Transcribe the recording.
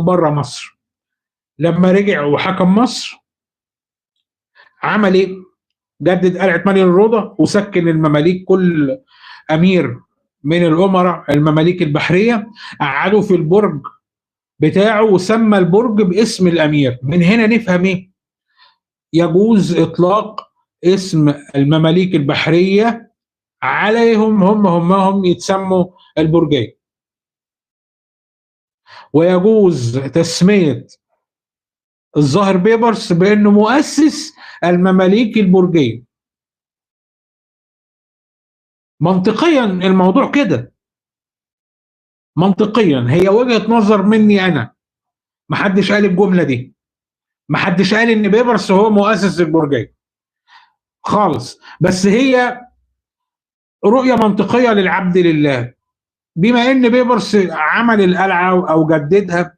بره مصر. لما رجع وحكم مصر عمل ايه؟ جدد قلعه مريم الروضة وسكن المماليك، كل امير من الامراء المماليك البحرية قعدوا في البرج بتاعه وسمى البرج باسم الامير. من هنا نفهم ايه؟ يجوز اطلاق اسم المماليك البحرية عليهم، هم يتسموا البرجيه. ويجوز تسميه الظاهر بيبرس بانه مؤسس المماليك البرجيه. منطقيا الموضوع كده، منطقيا هي وجهة نظر مني انا، محدش قال الجملة دي، محدش قال ان بيبرس هو مؤسس البرجيه خالص، بس هي رؤية منطقية للعبد لله. بما ان بيبرس عمل القلعة او جددها